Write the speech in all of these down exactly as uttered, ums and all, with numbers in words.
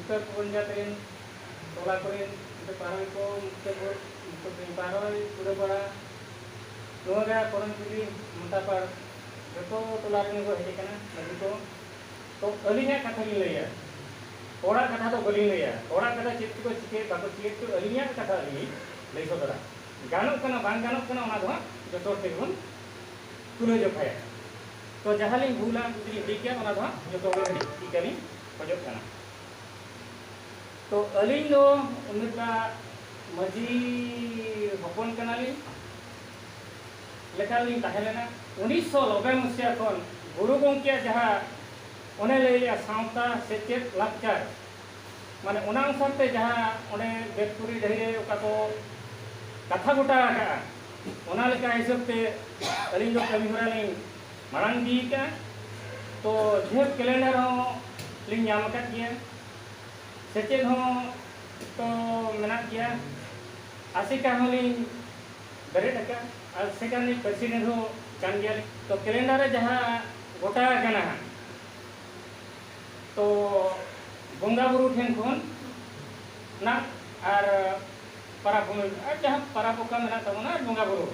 ᱩᱛᱛᱚᱨ ᱯᱚᱧᱡᱟᱵᱽ ᱨᱮᱱ ᱴᱚᱞᱟ ᱠᱚᱨᱮᱱ ᱱᱚᱛᱮ ᱯᱟᱨᱚᱭ ᱠᱚ, ᱢᱩᱠᱛᱟᱹᱯᱩᱨ, ᱢᱩᱠᱛᱟᱹᱯᱩᱨ, ᱯᱟᱨᱚᱭ, ᱠᱩᱲᱟᱹᱯᱟᱲᱟ, ᱱᱚᱣᱟ ᱜᱮ ᱠᱚᱨᱚᱧᱡᱩᱞᱤ, ᱢᱚᱛᱟᱯᱟᱲ, ᱡᱚᱛᱚ ᱴᱚᱞᱟ ᱨᱮᱱ ᱠᱚ ᱦᱮᱡ ᱟᱠᱟᱱᱟ ᱢᱟᱹᱡᱷᱤ ᱠᱚ᱾ ᱛᱚ ᱟᱹᱞᱤᱧᱟᱜ ᱠᱟᱛᱷᱟ ᱞᱤᱧ ᱞᱟᱹᱭᱟ, ᱦᱚᱲᱟᱜ ᱠᱟᱛᱷᱟ ᱫᱚ ᱵᱟᱹᱞᱤᱧ ᱞᱟᱹᱭᱟ᱾ ᱦᱚᱲᱟᱜ ᱠᱟᱛᱷᱟ ᱪᱮᱫ ᱠᱚ ᱪᱤᱠᱟᱹᱭᱮᱫ ᱵᱟᱠᱚ ᱪᱤᱠᱟᱹᱭᱮᱫ, ᱛᱚ ᱟᱹᱞᱤᱧᱟᱜ ᱠᱟᱛᱷᱟ ᱞᱤᱧ ᱞᱟᱹᱭ ᱥᱚᱫᱚᱨᱟ᱾ ᱜᱟᱱᱚᱜ ᱠᱟᱱᱟ ᱵᱟᱝ ᱜᱟᱱᱚᱜ ᱠᱟᱱᱟ ᱚᱱᱟ ᱫᱚ ᱦᱟᱸᱜ ᱡᱚᱛᱚ ᱦᱚᱲ ᱛᱮᱜᱮ ᱵᱚᱱ ᱛᱩᱞᱟᱹ ᱡᱚᱠᱷᱟᱭᱟ᱾ ᱛᱚ ᱡᱟᱦᱟᱸ ᱞᱤᱧ ᱵᱷᱩᱞᱟ, ᱡᱩᱫᱤ ᱞᱤᱧ ᱞᱟᱹᱭ ᱠᱮᱭᱟ, ᱚᱱᱟ ᱫᱚ ᱦᱟᱸᱜ ᱡᱚᱛᱚ ᱦᱚᱲ ᱠᱟᱹᱴᱤᱡ ᱴᱷᱤᱠᱟᱹ ᱞᱤᱧ ᱠᱷᱚᱡᱚᱜ ᱠᱟᱱᱟ᱾ ᱛᱚ ᱟᱹᱞᱤᱧ ᱫᱚ ᱩᱱᱤᱴᱟᱜ ᱢᱟᱹᱡᱷᱤ ᱦᱚᱯᱚᱱ ᱠᱟᱱᱟᱞᱤᱧ ᱞᱮᱠᱟ ᱞᱤᱧ ᱛᱟᱦᱮᱸ ᱞᱮᱱᱟ᱾ ᱩᱱᱤᱥᱥᱚ ᱱᱚᱵᱵᱳᱭ ᱢᱩᱥᱤᱭᱟ ᱠᱷᱚᱱ ᱜᱩᱨᱩ ᱜᱚᱢᱠᱮᱭᱟᱜ ᱡᱟᱦᱟᱸ ᱚᱱᱮ ᱞᱟᱹᱭ ᱞᱮᱜᱼᱟ ᱥᱟᱶᱛᱟ ᱥᱮᱪᱮᱫ ᱞᱟᱠᱪᱟᱨ, ᱢᱟᱱᱮ ᱚᱱᱟ ᱚᱱᱩᱥᱟᱨ ᱛᱮ ᱡᱟᱦᱟᱸ ᱚᱸᱰᱮ ᱵᱮᱫᱠᱩᱲᱤ ᱰᱟᱹᱦᱤ ᱨᱮ ᱚᱠᱟ ᱠᱚ ᱠᱟᱛᱷᱟ ᱜᱚᱴᱟ ᱟᱠᱟᱫᱼᱟ, ᱚᱱᱟ ᱞᱮᱠᱟ ᱦᱤᱥᱟᱹᱵ ᱛᱮ ᱟᱹᱞᱤᱧ ᱫᱚ ᱠᱟᱹᱢᱤ ᱦᱚᱨᱟ ᱞᱤᱧ ᱢᱟᱲᱟᱝ ᱤᱫᱤ ᱠᱟᱜᱼᱟ᱾ ᱛᱚ ᱡᱟᱭᱦᱳᱠ, ᱠᱮᱞᱮᱱᱰᱟᱨ ᱦᱚᱸ ᱞᱤᱧ ᱧᱟᱢ ᱟᱠᱟᱫ ᱜᱮᱭᱟ, ᱥᱮᱪᱮᱫ ᱦᱚᱸ ᱛᱚ ᱢᱮᱱᱟᱜ ᱜᱮᱭᱟ, ᱟᱥᱮᱠᱟ ᱦᱚᱸᱞᱤᱧ ᱵᱮᱨᱮᱫ ᱟᱠᱟᱫᱼᱟ, ᱟᱥᱮᱠᱟ ᱨᱤᱱᱤᱡ ᱯᱨᱮᱥᱤᱰᱮᱱᱴ ᱦᱚᱸ ᱠᱟᱱ ᱜᱮᱭᱟᱞᱤᱧ᱾ ᱛᱚ ᱠᱮᱞᱮᱱᱰᱟᱨ ᱨᱮ ᱡᱟᱦᱟᱸ ᱜᱚᱴᱟ ᱟᱠᱟᱱᱟ ᱦᱟᱸᱜ, ᱛᱚ ᱵᱚᱸᱜᱟ ᱵᱩᱨᱩ ᱴᱷᱮᱱ ᱠᱷᱚᱱ ᱱᱟᱜ ᱟᱨ ᱯᱟᱨᱟᱵᱽ ᱯᱩᱱᱟᱹᱭ ᱟᱨ ᱡᱟᱦᱟᱸ ᱯᱟᱨᱟᱵᱽ ᱚᱠᱟ ᱢᱮᱱᱟᱜ ᱛᱟᱵᱚᱱᱟ ᱟᱨ ᱵᱚᱸᱜᱟ ᱵᱩᱨᱩ,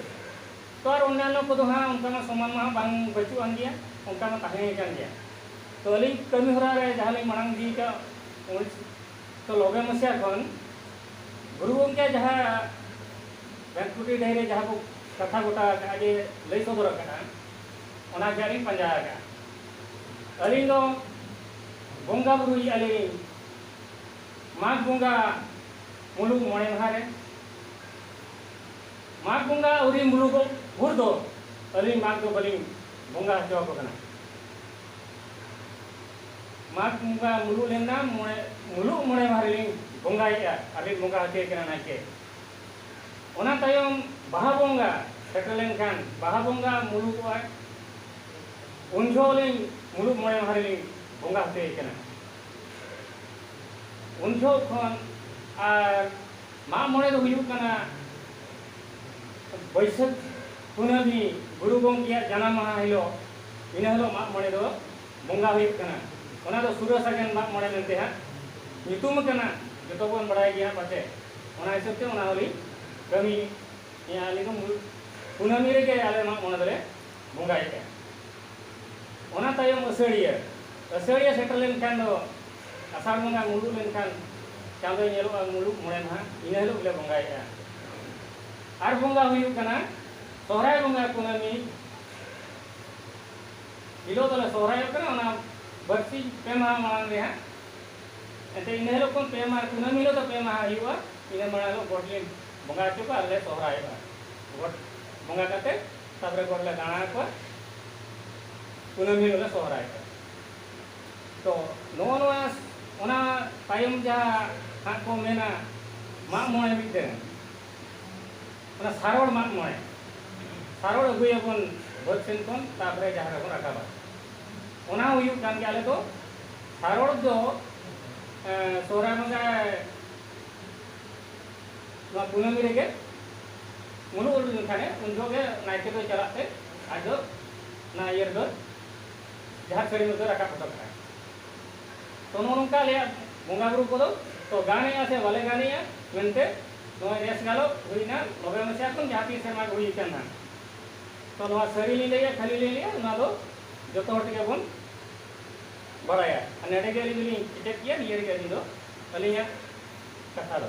ᱛᱚ ᱟᱨ ᱚᱱᱱᱟᱱᱚ ᱠᱚᱫᱚ ᱦᱟᱸᱜ ᱚᱱᱠᱟ ᱢᱟ ᱥᱚᱢᱟᱱ ᱢᱟ ᱦᱟᱸᱜ ᱵᱟᱝ ᱵᱟᱹᱪᱩᱜ ᱟᱱ ᱜᱮᱭᱟ, ᱚᱱᱠᱟ ᱢᱟ ᱛᱟᱦᱮᱸ ᱟᱠᱟᱱ ᱜᱮᱭᱟ᱾ ᱛᱚ ᱟᱹᱞᱤᱧ ᱠᱟᱹᱢᱤ ᱦᱚᱨᱟ ᱨᱮ ᱡᱟᱦᱟᱸ ᱞᱤᱧ ᱢᱟᱲᱟᱝ ᱤᱫᱤ ᱟᱠᱟᱫ, ᱩᱱᱤᱥ ᱛᱚ ᱱᱚᱵᱵᱳᱭ ᱢᱩᱥᱤᱭᱟ ᱠᱷᱚᱱ ᱜᱩᱨᱩ ᱜᱚᱢᱠᱮ ᱡᱟᱦᱟᱸ ᱵᱮᱫᱠᱩᱲᱤ ᱰᱟᱹᱦᱤ ᱨᱮ ᱡᱟᱦᱟᱸ ᱠᱚ ᱠᱟᱛᱷᱟ ᱜᱚᱴᱟ ᱟᱠᱟᱫᱼᱟ, ᱡᱮ ᱞᱟᱹᱭ ᱥᱚᱫᱚᱨ ᱟᱠᱟᱫᱼᱟ, ᱚᱱᱟ ᱜᱮ ᱟᱹᱞᱤᱧ ᱯᱟᱸᱡᱟ ᱟᱠᱟᱫᱼᱟ᱾ ᱟᱹᱞᱤᱧ ᱫᱚ ᱵᱚᱸᱜᱟ ᱵᱩᱨᱩᱭᱮᱫᱼᱟ ᱞᱤᱧ ᱢᱟᱜᱽ ᱵᱚᱸᱜᱟ ᱢᱩᱞᱩᱜ ᱢᱚᱬᱮ ᱢᱟᱦᱟ ᱨᱮ᱾ ᱢᱟᱜᱽ ᱵᱚᱸᱜᱟ ᱟᱹᱣᱨᱤ ᱢᱩᱞᱩᱜᱚᱜ ᱵᱷᱳᱨ ᱫᱚ ᱟᱹᱞᱤᱧ ᱢᱟᱜᱽ ᱫᱚ ᱵᱟᱹᱞᱤᱧ ᱵᱚᱸᱜᱟ ᱦᱚᱪᱚ ᱟᱠᱚ ᱠᱟᱱᱟ᱾ ᱢᱟᱜᱽ ᱵᱚᱸᱜᱟ ᱢᱩᱞᱩᱜ ᱞᱮᱱᱟ, ᱢᱚᱬᱮ, ᱢᱩᱞᱩᱜ ᱢᱚᱬᱮ ᱢᱟᱦᱟ ᱨᱮᱞᱤᱧ ᱵᱚᱸᱜᱟᱭᱮᱫᱼᱟ ᱟᱨ ᱞᱤᱧ ᱵᱚᱸᱜᱟ ᱦᱚᱪᱚᱭᱮ ᱠᱟᱱᱟ ᱱᱟᱭᱠᱮ᱾ ᱚᱱᱟ ᱛᱟᱭᱚᱢ ᱵᱟᱦᱟ ᱵᱚᱸᱜᱟ ᱥᱮᱴᱮᱨ ᱞᱮᱱᱠᱷᱟᱱ ᱵᱟᱦᱟ ᱵᱚᱸᱜᱟ ᱢᱩᱞᱩᱜᱚᱜᱼᱟ, ᱩᱱ ᱡᱚᱦᱚᱜ ᱞᱤᱧ ᱢᱩᱞᱩᱜ ᱢᱚᱬᱮ ᱢᱟᱦᱟ ᱨᱮᱞᱤᱧ ᱵᱚᱸᱜᱟ ᱦᱚᱪᱚᱭᱮ ᱠᱟᱱᱟ᱾ ᱩᱱ ᱡᱚᱦᱚᱜ ᱠᱷᱚᱱ ᱟᱨ ᱢᱟᱜ ᱢᱚᱬᱮ ᱫᱚ ᱦᱩᱭᱩᱜ ᱠᱟᱱᱟ ᱵᱟᱹᱭᱥᱟᱹᱠᱷ ᱠᱩᱱᱟᱹᱢᱤ ᱜᱩᱨᱩ ᱜᱚᱢᱠᱮᱭᱟᱜ ᱡᱟᱱᱟᱢ ᱢᱟᱦᱟ ᱦᱤᱞᱳᱜ, ᱤᱱᱟᱹ ᱦᱤᱞᱳᱜ ᱢᱟᱜ ᱢᱚᱬᱮ ᱫᱚ ᱵᱚᱸᱜᱟ ᱦᱩᱭᱩᱜ ᱠᱟᱱᱟ᱾ ᱚᱱᱟ ᱫᱚ ᱥᱩᱨᱟᱹ ᱥᱟᱜᱮᱱ ᱢᱟᱜ ᱢᱚᱬᱮ ᱢᱮᱱᱛᱮ ᱦᱟᱸᱜ ᱧᱩᱛᱩᱢ ᱟᱠᱟᱱᱟ, ᱡᱚᱛᱚ ᱵᱚᱱ ᱵᱟᱲᱟᱭ ᱜᱮᱭᱟ ᱯᱟᱪᱮ᱾ ᱚᱱᱟ ᱦᱤᱥᱟᱹᱵ ᱛᱮ ᱚᱱᱟ ᱦᱚᱸᱞᱤᱧ ᱠᱟᱹᱢᱤ ᱮᱭᱟ᱾ ᱟᱹᱞᱤᱧ ᱫᱚ ᱢᱩᱞᱩᱜ ᱠᱩᱱᱟᱹᱢᱤ ᱨᱮᱜᱮ ᱟᱞᱮ ᱢᱟᱜ ᱢᱚᱬᱮ ᱫᱚᱞᱮ ᱵᱚᱸᱜᱟᱭᱮᱫᱼᱟ᱾ ᱚᱱᱟ ᱛᱟᱭᱚᱢ ᱟᱹᱥᱟᱹᱲᱤᱭᱟᱹ, ᱟᱹᱥᱟᱹᱲᱤᱭᱟᱹ ᱥᱮᱴᱮᱨ ᱞᱮᱱᱠᱷᱟᱱ ᱫᱚ, ᱟᱥᱟᱲ ᱵᱚᱸᱜᱟ ᱢᱩᱞᱩᱜ ᱞᱮᱱᱠᱷᱟᱱ, ᱪᱟᱸᱫᱚᱭ ᱧᱮᱞᱚᱜᱼᱟ ᱢᱩᱞᱩᱜ ᱢᱚᱬᱮ ᱢᱟᱦᱟ, ᱤᱱᱟᱹ ᱦᱤᱞᱳᱜ ᱜᱮᱞᱮ ᱵᱚᱸᱜᱟᱭᱮᱫᱼᱟ᱾ ᱟᱨ ᱵᱚᱸᱜᱟ ᱦᱩᱭᱩᱜ ᱠᱟᱱᱟ ᱥᱚᱦᱨᱟᱭ ᱵᱚᱸᱜᱟ ᱠᱩᱱᱟᱹᱢᱤ ᱦᱤᱞᱳᱜ ᱫᱚᱞᱮ ᱥᱚᱦᱨᱟᱭᱚᱜ ᱠᱟᱱᱟ, ᱚᱱᱟ ᱵᱟᱨᱥᱤᱧ ᱯᱮ ᱢᱟᱦᱟ ᱢᱟᱲᱟᱝ ᱨᱮ ᱦᱟᱸᱜ᱾ ᱮᱱᱛᱮ ᱤᱱᱟᱹ ᱦᱤᱞᱳᱜ ᱠᱷᱚᱱ ᱯᱮ ᱢᱟᱦᱟ, ᱠᱩᱱᱟᱹᱢᱤ ᱦᱤᱞᱳᱜ ᱫᱚ ᱯᱮ ᱢᱟᱦᱟ ᱦᱩᱭᱩᱜᱼᱟ᱾ ᱤᱱᱟᱹ ᱢᱟᱲᱟᱝ ᱦᱤᱞᱳᱜ ᱜᱚᱴ ᱞᱮ ᱵᱚᱸᱜᱟ ᱦᱚᱪᱚ ᱠᱚᱣᱟ ᱟᱨ ᱞᱮ ᱥᱚᱦᱨᱟᱭᱚᱜᱼᱟ᱾ ᱜᱚᱴ ᱵᱚᱸᱜᱟ ᱠᱟᱛᱮ ᱛᱟᱯᱚᱨᱮ ᱜᱚᱴ ᱞᱮ ᱫᱟᱬᱟ ᱟᱠᱚᱣᱟ᱾ ᱠᱩᱱᱟᱹᱢᱤ ᱦᱤᱞᱳᱜ ᱞᱮ ᱥᱚᱦᱨᱟᱭᱚᱜᱼᱟ᱾ ᱛᱚ ᱱᱚᱜᱼᱚ ᱱᱚᱣᱟ, ᱚᱱᱟ ᱛᱟᱭᱚᱢ ᱡᱟᱦᱟᱸ ᱦᱟᱸᱜ ᱠᱚ ᱢᱮᱱᱟ ᱢᱟᱜ ᱢᱚᱬᱮ ᱢᱤᱫᱴᱟᱹᱝ, ᱚᱱᱟ ᱥᱟᱨᱚᱲ ᱢᱟᱜ ᱢᱚᱬᱮ, ᱥᱟᱨᱚᱲ ᱟᱹᱜᱩᱭᱟᱵᱚᱱ ᱵᱟᱹᱫᱽ ᱥᱮᱱ ᱠᱷᱚᱱ, ᱛᱟᱯᱚᱨᱮ ᱡᱟᱦᱮᱨ ᱨᱮᱵᱚᱱ ᱨᱟᱠᱟᱵᱟ᱾ ᱚᱱᱟ ᱦᱩᱭᱩᱜ ᱠᱟᱱ ᱜᱮᱭᱟ᱾ ᱟᱞᱮ ᱫᱚ ᱥᱟᱨᱚᱲ ᱫᱚ, ᱮᱸ, ᱥᱚᱦᱨᱟᱭ ᱵᱚᱸᱜᱟ ᱱᱚᱣᱟ ᱠᱩᱱᱟᱹᱢᱤ ᱨᱮᱜᱮ ᱢᱩᱞᱩᱜ ᱩᱰᱩᱠ ᱞᱮᱱᱠᱷᱟᱱᱮ, ᱩᱱ ᱡᱚᱦᱚᱜ ᱜᱮ ᱱᱟᱭᱠᱮ ᱫᱚᱭ ᱪᱟᱞᱟᱜ ᱛᱮ ᱟᱡ ᱫᱚ ᱚᱱᱟ ᱤᱭᱟᱹ ᱨᱮᱫᱚ, ᱡᱟᱦᱮᱨ ᱥᱟᱹᱲᱤᱢ ᱨᱮᱫᱚ ᱨᱟᱠᱟᱵ ᱦᱚᱴᱚ ᱠᱟᱜᱼᱟᱭ᱾ ᱛᱚ ᱱᱚᱜᱼᱚ ᱱᱚᱝᱠᱟ ᱟᱞᱮᱭᱟᱜ ᱵᱚᱸᱜᱟ ᱵᱩᱨᱩ ᱠᱚᱫᱚ, ᱛᱚ ᱜᱟᱱᱮᱜᱼᱟ ᱥᱮ ᱵᱟᱞᱮ ᱜᱟᱱᱮᱜᱼᱟ ᱢᱮᱱᱛᱮ ᱱᱚᱜᱼᱚᱭ ᱨᱮᱥ ᱜᱟᱞᱚᱵ ᱦᱩᱭᱱᱟ, ᱱᱚᱵᱮ ᱢᱟᱥᱤᱦᱟ ᱠᱷᱚᱱ ᱡᱟᱦᱟᱸ ᱛᱤᱱ ᱥᱮᱨᱢᱟ ᱜᱮ ᱦᱩᱭ ᱟᱠᱟᱱᱟ᱾ ᱛᱚ ᱱᱚᱣᱟ ᱥᱟᱹᱨᱤ ᱞᱤᱧ ᱞᱟᱹᱭᱟ, ᱠᱷᱟᱹᱞᱤ ᱞᱤᱧ ᱞᱟᱹᱭᱟ, ᱱᱚᱣᱟ ᱫᱚ ᱡᱚᱛᱚ ᱦᱚᱲ ᱛᱮᱜᱮ ᱵᱚᱱ ᱵᱟᱲᱟᱭᱟ᱾ ᱟᱨ ᱱᱚᱰᱮ ᱜᱮ ᱟᱹᱞᱤᱧ ᱫᱚᱞᱤᱧ ᱠᱮᱪᱮᱫ ᱜᱮᱭᱟ, ᱱᱤᱭᱟᱹ ᱨᱮᱜᱮ ᱟᱹᱞᱤᱧ ᱫᱚ, ᱟᱹᱞᱤᱧᱟᱜ ᱠᱟᱛᱷᱟ ᱫᱚ᱾